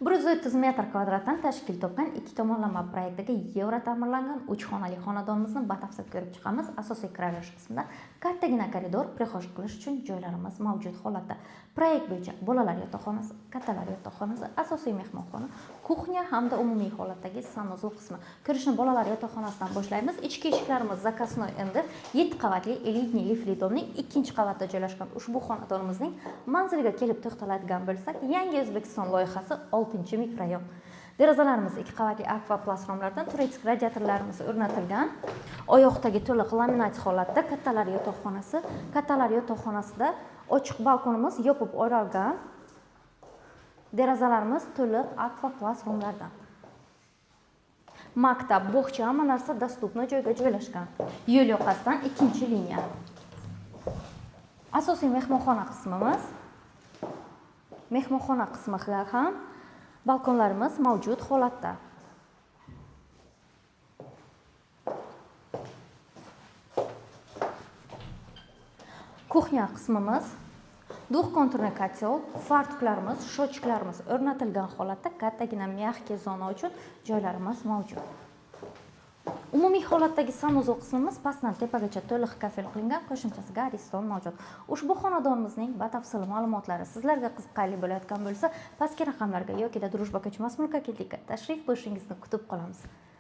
130 metr kvadratdan tashkil topgan ikki tomonlama proyektdagi yevro ta'mirlangan 3 xonali xonadonimizni batafsil ko'rib chiqamiz. Asosiy kiraverish qismida kattagina koridor, прихожая qilish uchun joylarimiz mavjud holatda. Proyekt bo'yicha bolalar yotoqxonasi, kattalar yotoqxonasi, asosiy mehmonxona, kuxnya hamda umumiy holatdagi sanuzel qismi. Kirishni bolalar yotoqxonasidan boshlaymiz. Ichki eshiklarimiz zakasnoy MDF, 7 qavatli elitniy lifli domning 2-qavatda joylashgan ushbu xonadonimizning manziliga kelib to'xtaladigan bo'lsak, Yangi O'zbekiston loyihasi 6-mikrorayon. Derazalarimiz 2 qavatli akvaplast romlardan, turetik radiatorlarimiz o'rnatilgan. Oyoqdagi to'liq laminat holatda kattalar yotoqxonasi, kattalar yotoqxonasida ochiq balkonimiz yopib o'ralgan. Derazalarimiz to'liq akvaplast romlardan. Maktab, bog'cha, hamma narsa dostupni joyga joylashgan. Yo'l yoqasidan 2-liniya. Asosiy mehmonxona qismimiz. Mehmonxona qismida ham balkonlarimiz mavjud holatda. Kuxnya qismimiz, двухконтурный котел, fartuklarimiz, shochiklarimiz o'rnatilgan holatda kattagina mягкий zona uchun joylarimiz mavjud. Umumiy holatdagi sanuzel qismimiz pastdan tepagacha to'liq kafel qilingan, qo'shimchasiga ariston mavjud. Ushbu xonadonimizning batafsil ma'lumotlari sizlarga qiziqarli bo'layotgan bo'lsa, pastki raqamlarga yoki Drujba ko'chmas mulk agentligiga tashrif buyurishingizni kutib qolamiz.